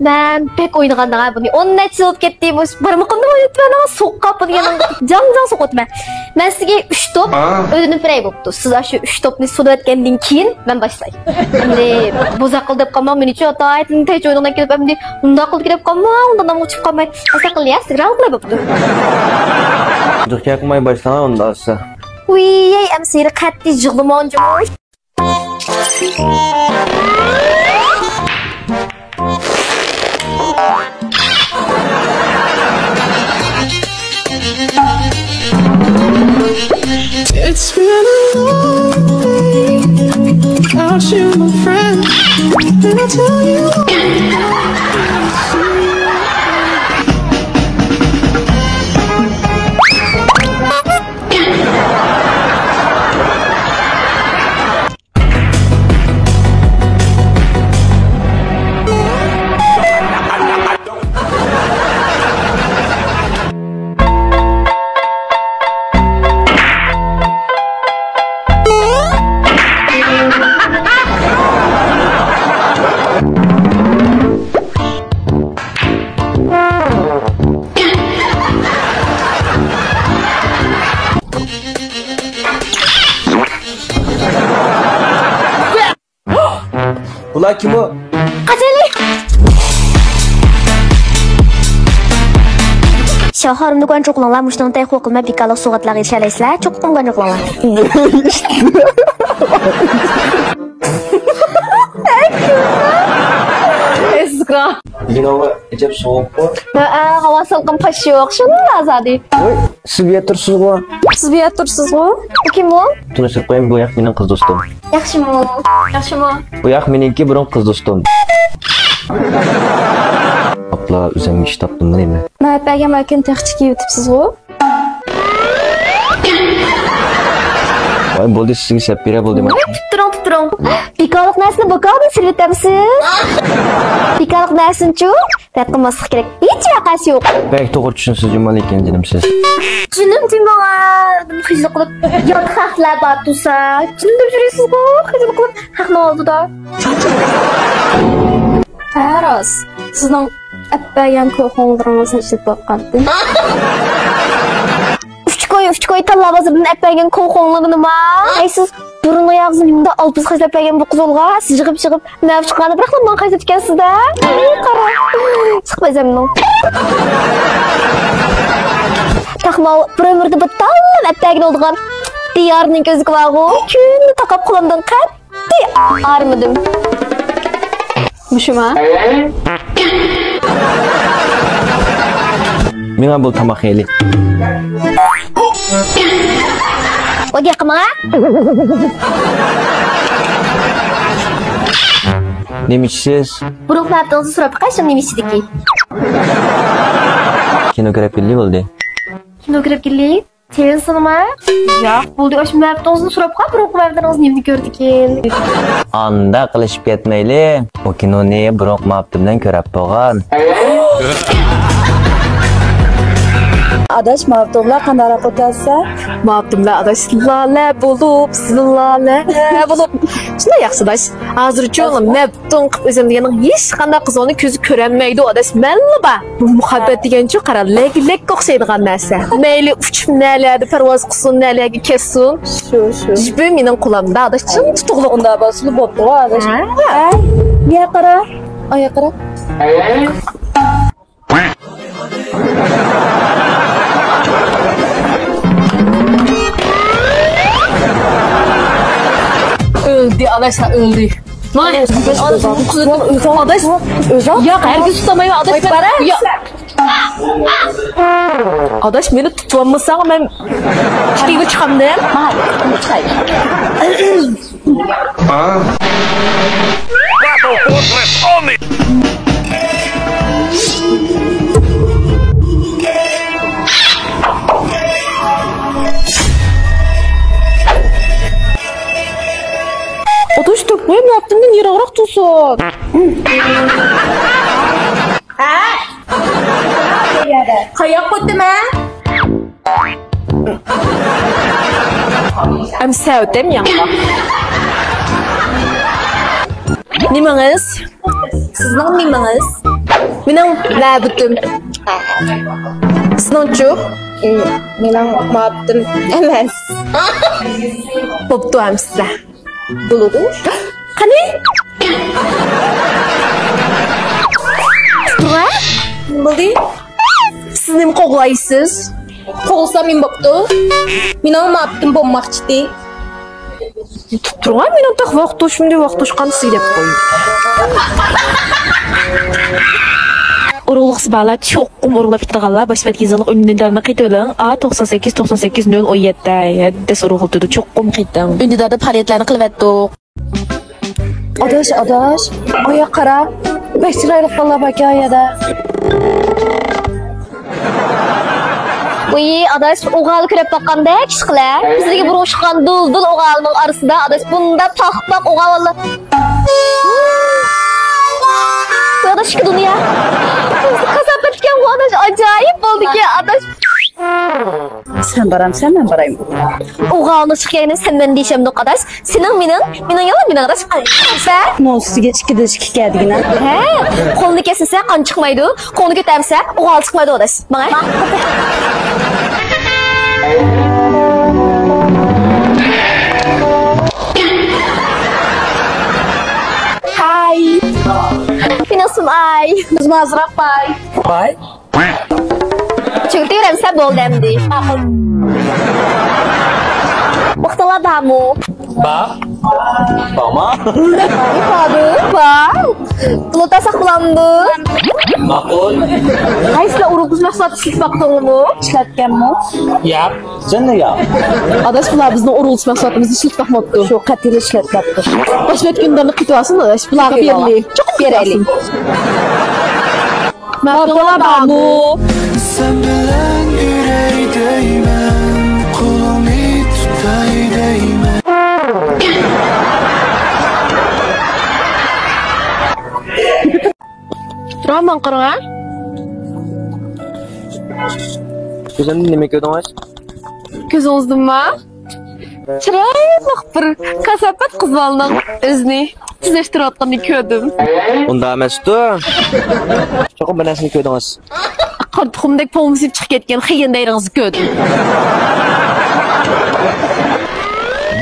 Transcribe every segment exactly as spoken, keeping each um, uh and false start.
مەن بەك ئوينىغاندىڭ ھە بۇنى. ئون نەچچە يىل بولۇپ كەتتى، مۇشۇ بارمىقىمنى ئوينىتىمەن، سوقۇپ بۇنى يەنە جاڭ-جاڭ سوقۇۋاتىمەن. مەن سىزگە ئۈچ توپ ئۆتۈنۈپ بېرەي بوپتۇ. سىز ئاشۇ ئۈچ توپنى سوقۇۋەتكەندىن كېيىن مەن باشلاي. ئەمدى بوزەك قىل دەپ قالماڭ، مېنىچۇ ئاتايىتىن تەيچە ئوينىغىندىن كېلىپ ئەمدى مۇنداق قىلدى دەپ قالماڭ، ئۇنداق نامغا چىقىپ قالماي. ئەسلى قىل يا، سىز راۋۇق قىلاي بوپتۇ. جىق كەلمەي باشلاڭ ئۇندا ئاسا. ۋىي، ئەمسىرى قەتئىي يىغلىماڭ جۇمۇ. It's been a long day without you, my friend. And I tell you all the things. بۇلار كىم ئۇ؟ قاچايلى! شاخارىمنى گۇەنچۇقلۇڭلار، مۇشتۇڭ تەي خوقۇلما بىكالىق سوغاتلارغا ئېرىشەلەيسىلەر، چوقۇم گۇەنچۇقلۇڭلار. ئەسقا. بۈگۈن ھاۋا ئەجەب سوغۇققۇ. ھەئە، ھاۋا سالقىن، پاش يوق، شۇنداق ئازادە. ۋوي، سىز بۇ يەردە تۇرسىزغۇ؟ سىز بۇ يەردە تۇرسىزغۇ؟ بۇ كىم ئۇ؟ تونۇشتۇرۇپ قويايمۇ، بۇ ياق مېنىڭ قىز دوستۇم. ياخشىمۇ؟ ياخشىمۇ؟ بۇ ياق مېنىڭكى بۇرۇنقى قىز دوستۇم. ئاپلا، ئۆزۈمگە ئىش تاپتىم دەيمەن. مەن ئەپ بەرگەن مايكىنى تېخىچە كىيىۋېتىپسىزغۇ؟ ۋاي، بولدى، سىزگە سەپ بېرە بولدى. تۇتتۇرۇڭ، تۇتتۇرۇڭ. بىكارلىق نەرسىنى بىكاردىن سېلىۋېتەمسىز؟ بىكارلىق نەرسىنىچۇ؟ رەت قىلماسلىق كېرەك. ھېچ ۋەقەسى يوق. بەك توغرا چۈشىنىسىز جۇمۇ، لېكىن جېنىم سىز. جېنىم دېمەڭ، خىجىل قىلىپ. يات خەقلەر بار تۇرسا، جېنىم دەپ يۈرىسىزغۇ، خىجىل قىلىپ خەقنىڭ ئالدىدا. ھە، راست. سىزنىڭ ئەپ بەرگەن كوخوڭلىرىڭىزنى ئىشلىتىۋاتقانتىم. ئۈچ كوي، ئۈچ كوي تاللا بازىرىدىن ئەپ بەرگەن كوخوڭلىرىنىما؟ ھەي، سىز بۇرۇن ئاياغىڭىزنى نېمىنداق ئالپىز خەجلەپ بەرگەن بۇ قىز ئۇلغا؟ سىز يىغىپ-يىغىپ مەۋۇ چىققاندا بىراقلا ماڭا خەجلەپ ئىكەنسىز-دە. ئەي، قارا. سىقىپ ئەزەمنىڭ. تېخىمۇ بىر ئۆمۈردە بىر تاللا ئەپ بەرگىلى بولىدىغان دىيارنىڭ كۆزۈكى بارغۇ. كۈندە تاقاپ قولۇمدىن قەت ئارمىدىم. مۇشۇما؟ مېڭە بۇ تاماق يەيلى. ئو گەپ قىلماڭا. نېمە ئىچىسىز؟ بۇرۇنقى مەپتىڭىزنى سوراپ باقاي، شۇ نېمە ئىچىدىكى؟ كىنو كۆرۈپ كېلىلى بولدى. كىنو كۆرۈپ كېلىلى. تېلېۋىزورنىما؟ ياق، بولدى، ئاشۇ مەپتىڭىزنى سوراپ قوي، بۇرۇنقى مەپتىڭىز نېمىنى كۆردىكىن؟ ئانداق قىلىشىپ كەتمەيلى. ئۇ كىنونى بۇرۇنقى مەپتىم بىلەن كۆرۈپ بولغان. ئاداش، مەپتىڭلار قانداقراق ئولتۇرسا؟ مەپتىڭلار ئاداش، لالە بولۇپ، زىلالە بولۇپ. شۇنداق ياخشى ئاداش. ھازىرچۇ مەپ تۇڭ قىپ ئۆزۈم دېگەننىڭ ھېچقانداق قىز ئۇنى كۆزى كۆرەلمەيدۇ، ئاداش، مەنلا بار. بۇ مۇھەببەت دېگەنچۇ، قارا، لەگلەككە ئوخشايدىغان نەرسە. مەيلى ئۇچۇپ نەلەردە پەرۋاز قىلسۇن، نەلەرگە كەتسۇن. شۇ، شۇ. يىپى مېنىڭ قولۇمدا، ئاداش، چىڭ تۇتۇقلۇق. ئۇنداق بولسىلا بوپتۇ، ئاداش. ھە. ھە، بۇياققا قارا، ئاياققا قارا. ئۆلدى، ئاداش، ئۆلدى. ۋاي، ئاداش، ئۆزۈڭ. ياق، ھەرگىز تۇتالمايمەن، ئاداش، سەن. ياق. ئاداش، مېنى تۇتۇۋالمىساڭ، مەن ئىككىگە چىقامدىم. ماڭا چىقاي. ئاداش، تۇرۇپ قويۇپ، مەپتىمدىن يىراقراق تۇرسۇن. ھە؟ قاياققا ئۆتتۈم، ھە؟ ئەمسە ئۆتەم ياڭغا. نېمىڭىز؟ سىزنىڭ نېمىڭىز؟ مېنىڭ مەبۇتۇم. سېنىڭچۇ؟ مېنىڭ مەبۇتۇم ئەمەس. بوپتۇ ئەمىسە. بولىدۇ. قېنى؟ تۇرغا؟ نېمە بولدى؟ سىز نېمە قوغلايسىز؟ قوغلىسام نېمە بوپتۇ؟ مېنىڭ مەبۇتۇم بولماقچىدى. تۇرغا، مېنىڭ تېخى ۋاقىت توشمىدى، ۋاقىت توشقاندا سىزگە دەپ قويۇڭ. ئۇرۇقلۇقسى بارلار، چوقۇم ئۇرۇقلاپ كېتىدىغانلار باش بەتكە يېزىقلىق ئۈندىدارنى قېتىۋېلىڭ. ئا توقسان سەككىز، توقسان سەككىز، نۆل ئون يەتتە، ھەددىسى ئۇرۇقلۇق تۇرىدۇ، چوقۇم قېتىڭ. ئۈندىداردا پائالىيەتلەرنى قىلىۋەتتۇق. ئاداش، ئاداش، ئاياق قارا، بەك چىرايلىق بالىلار باركەن ئايادا. ۋىي، ئاداش، ئوغال كۆرۈپ باققاندەك ئىش قىلە. بىزدىكى بۇرۇن ئۇچقان دۇلدۇل ئوغالنىڭ ئارىسىدا، ئاداش، بۇنداق پاخ-پاخ ئوغال بالىلار. ۋىي، ئاداش، ئىككى دۇنيا. كاساپەت ئىكەنغۇ، ئاداش، ئاجايىپ بولدىكەن، ئاداش. سەن بارامسەن، مەن بارايمۇ؟ ئوغالنىڭ چىققىنى سەن مەن دېيىشەمدۇق، ئاداش. سېنىڭ مېنىڭ، مېنىڭ يالا مېنىڭ، ئاداش. بە. نوسىگە ئىككىدىن ئىككى كەدىگىنە. ھە، قولنى كەسمىسە قان چىقمايدۇ، قولنى كۆتەرمىسە ئوغال چىقمايدۇ، ئاداش. ماڭا. ھاي. مېنىڭ ئىسمىم ئاي. بىزمۇ ئازراق باي. باي. چۆكتۈرەمسە بولدى ئەمدى. ۋاقتىڭلار بارمۇ؟ بار. بارما؟ بار. بار. پۇل ئولتۇرساق بولامدۇ؟ ماقۇل. قايسىلا ئۇرۇق مەھسۇلاتى ئىشلىتىپ باقتىڭمۇ؟ ئىشلەتكەنمۇ؟ ياق. سەن ياق. ئاداش، بۇلار بىزنىڭ ئۇرۇق مەھسۇلاتىمىزنى ئىشلىتىپ باقماپتۇ. شۇ قەتئىي ئىشلەتمەپتۇ. باش بەتكە ئۈندىدارنى قېتىۋالسۇن، ئاداش. بۇلارغا بېرەيلى. چوقۇم بېرەيلى. ماقۇل بارمۇ؟ سەن بىلەن يۈرەي دەيمەن، قولۇڭنى تۇتاي دەيمەن. تۇرالماڭ، قاراڭ ھە. كۆزۈمدىن نېمە كۆردۈڭىز؟ كۆزىڭىزدىنمۇ؟ چىرايلىق بىر كاساپەت قىز بالىنىڭ ئۆزىنى تۈزەشتۈرۈۋاتقىنىنى كۆردۈم. ئۇنداق ئەمەستۇ. چوقۇم بىر نەرسىنى كۆردىڭىز. قارا تۇخۇمدەك پومسىپ چىقىپ كەتكەن خېيىندەيرىڭىزنى كۆردۈم.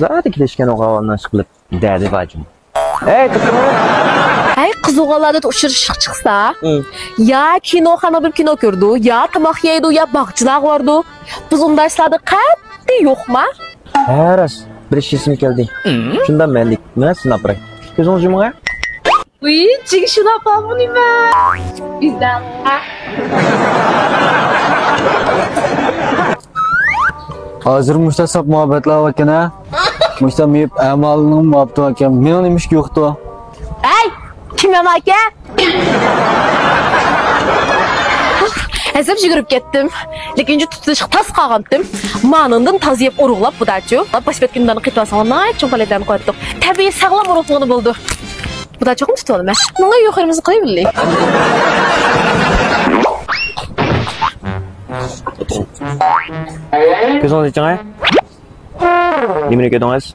زادى كېلىشكەن ئوغۇلنى ئىشقىلىپ دەردى بار جۇمۇ. ھەي، تۇتۇڭ. ھەي، قىز ئوغۇللاردا ئۇچرىشىشقا چىقسا، ھە، يا كىنوخانىغا بېرىپ كىنو كۆرىدۇ، يا تاماق يەيدۇ، يا باغچىلارغا بارىدۇ. بىز ئۇنداق ئىشلاردا قەتئىي يوقما؟ ھە، راست. بىر ئىش ئېسىمگە كەلدى. شۇنداق مەنلىك. مېنى سىناپ باراي. كۆزىڭىزنى يۇمۇڭ ھە. ۋىي، جىگشۇ ئاپامۇ نېمە؟ بىزدە. ھازىر مۇشتا ساپ مۇھەببەتلەر باركەن ھە؟ مۇشتا مېيىپ ئەمالنىڭ مۇھەببىتى باركەن. مېنىڭ نېمىشقا يوقتۇ؟ ھەي! كىم ئەمەكە؟ ھەسەپ يۈگۈرۈپ كەتتىم. لېكىن تۇتۇشقا تاس قالغانتىم. مانىڭدىن تازا يەپ ئورۇقلاپ بۇداچۇ. باش بەتكە ئۈندىدارنى قېتىۋالساڭلار ناھايىتى چوڭ پائالىيەتلەرنى قىلىۋاتتۇق. تەبىئىي ساغلام ئورۇقلۇقنى بولدى. بۇدا چوقۇم تۇتۇۋالىمەن. ماڭا يۇقىرىمىزنى قىلىۋېلىڭ. كۆزىڭىزنى ئېچىڭ ھە. نېمىنى كۆردىڭىز؟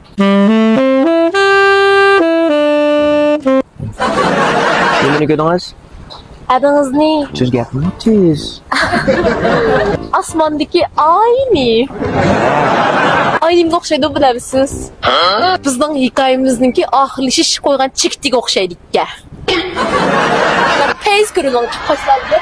نېمىنى كۆردىڭىز؟ ئادىڭىزنى. تېز گەپلىمە، تېز. ئاسماندىكى ئاينى. ئاي نېمىگە ئوخشايدۇ بىلەمسىز؟ بىزنىڭ ھېكايىمىزنىڭكى ئاخىرلىشىش قويغان چېكىتىگە ئوخشايدىكەن. تېز كۆرۈنۈڭ، قاچىلاردى.